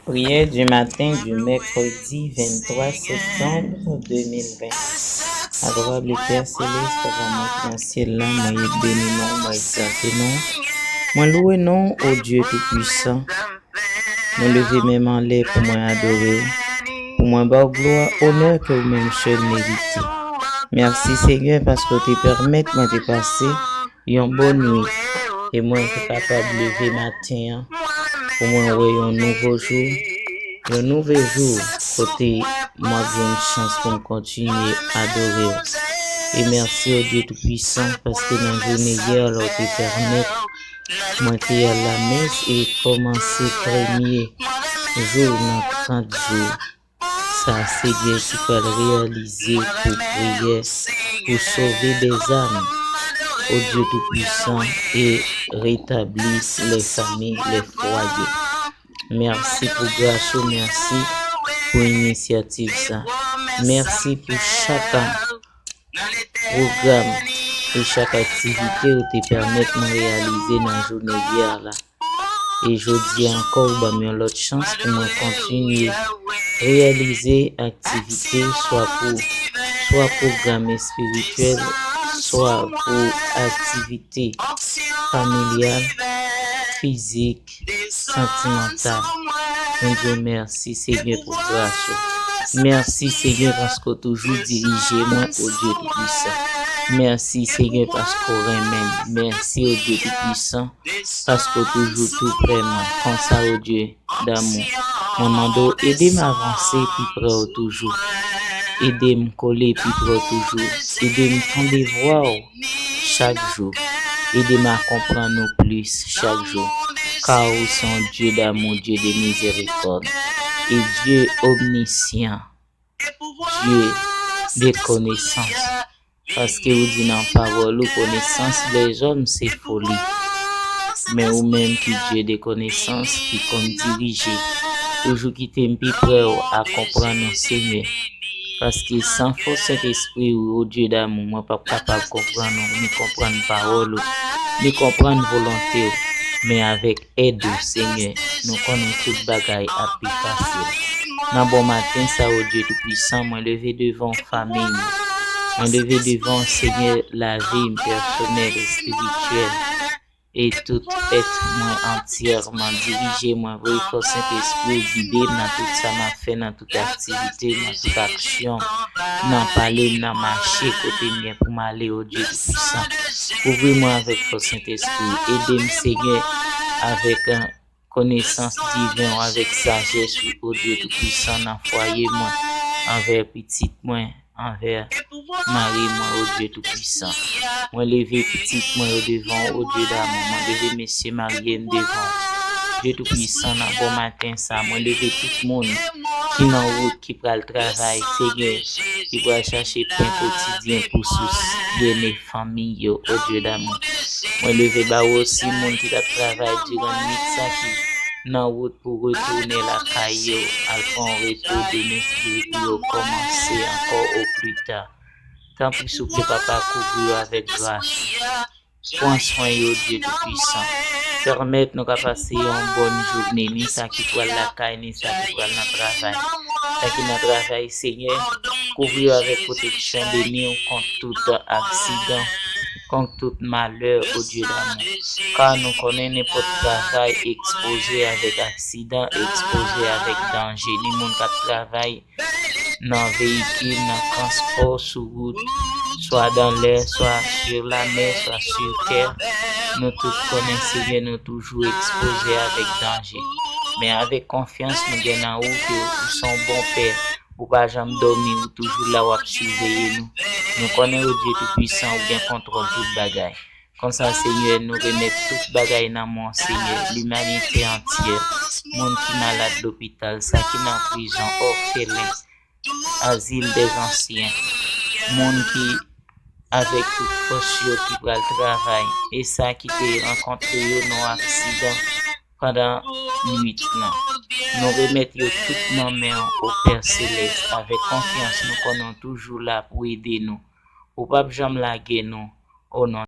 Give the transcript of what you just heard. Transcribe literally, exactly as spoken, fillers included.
Prière du matin du mercredi vingt-trois septembre deux mille vingt. Adorable Père Céleste, Papa mwen ki nan syèl la, mwen beni non, mwen egzalte non. Mwen louwe non, o Dye Toupisan. Mwen leve men m anlè pou mwen adore w, pou mwen ba w glwa, onè ke ou menm sèl merite. Mèsi, Senyè, paske w te pèmèt mwen te pase yon bòn nuit, e mwen te kapab leve maten an, pou mwen wè yon nouvo jou, yon nouvo jou, kote mwen ap jwenn chans pou m kontinye adore w. E mèsi, o Dye Toupisan, paske nan jounen yè la, w te pèmèt mwen te al lamès e kòmanse premye jou nan trant jou. Sa, Senyè, ki pral reyalize pou priyè, pou sove dèzam, o Dye Toupisan, e retabli les familles, les foyers. Mèsi pou gras ou, mèsi pou inisyativ sa. Mèsi pou chak pwogram e chak aktivite ou te pèmèt mwen reyalize nan jounen yè la. E jodi a ankò, ou ban m yon lòt chans pou mwen kontinye reyalize aktivite, swa pou, swa pwogram espirityèl, swa pou aktivite familyal, fizik, santimantal. Bondye, mèsi, Senyè, pou gras ou. Mèsi, Senyè, paske w toujou dirije mwen, o Dye Toupisan. Mèsi, Senyè, paske w renmen m. Mèsi, o Dye Toupisan, paske w toujou tou prè mwen. Konsa, o Dye damou, mwen mande w ede m avanse pi prè w toujou. Ede m kole pi prè w toujou. Ede m tande vwa w chak jou. Ede m a konprann ou plis chak jou. Ka ou se yon Dye damou, Dye de mizerikòd, e Dye omnisyan, Dye de konesans. Paske ou di nan pawòl ou, konesans lèzòm se foli. Men ou menm ki Dye de konesans, ki konn dirije, toujou kite m pi prè w a konprann ou, Senyè. Paske san fòs Sentespri ou, o Dye damou, mwen p ap kapab konprann ou, ni konprann pawòl ou, ni konprann volonte w. Men avèk èd ou, Senyè, nou konnen tout bagay ap pi fasil. Nan bon maten sa, o Dye Toupisan, mwen leve devan w fanmi m. Mwen leve devan w, Senyè, lavi m pèsonèl, espirityèl, e tout èt mwen antyèman. Dirije mwen, voye fòs Sentespri w gide m nan tout sa m ap fè, nan tout aktivite m, nan tout aksyon m, nan pale m, nan mache kote m gen pou m ale, o Dye Toupisan. Kouvri mwen avèk fòs Sentespri w. Ede m, Senyè, avèk, eh, konesans diven w, avèk sajès ou, o Dye Toupisan, nan fwaye mwen, anvè pitit mwen, anvè mari mwen, o Dye Toupisan. Mwen leve pitit mwen yo devan w, o Dye damou. Mwen leve mesye marye m devan w, Dye Toupisan, nan bon maten sa. Mwen leve tout moun ki nan wout, ki pral travay, Senyè, ki pral chache pen kotidyen pou sousye fanmi yo, o Dye damou. Mwen leve ba w osi moun ki t ap travay diran nwit sa, ki nan wout pou retounen lakay yo, al pran yon repo demen, ki pou yo kòmanse ankò o pli ta. Tanpri, souple, Papa, kouvri yo avèk gras ou. Pran swen yo, Dye Toupisan. Pèmèt nou ka pase yon bòn jounen, ni sa ki pral lakay, ni sa ki pral nan travay. Sa ki nan travay, Senyè, kouvri yo avèk pwoteksyon, beni yo kont tout aksidan, kont tout malè, o Dye damou. Ka nou konnen nenpòt travay ekspoze avèk aksidan, ekspoze avèk danje. Ni moun k ap travay nan veyikil, nan transpò, sou wout, swa dan lè, swa sur la mer, swa sur terre, nou tout konnen, Senyè, nou toujou ekspoze avèk danje. Men avèk konfyans nou gen nan ou, ke ou se yon bon pè, ou pa janm dòmi, ou toujou la, w ap siveye nou. Nou konnen, o Dye Toupisan, ou gen kontwòl tout bagay. Konsa, Senyè, nou remèt tout bagay nan men w, Senyè, limanite antyè, moun ki malad lopital, sa ki nan prizon, òfelen, azil dèzansyen, moun ki avèk tout fòs yo ki pral travay, e sa ki te rankontre yo nan aksidan pandan nwit lan. Nou remèt yo tout nan men w, o Pè Selès, avèk konfyans nou konnen w toujou la pou ede nou. Ou p ap janm lage nou, o non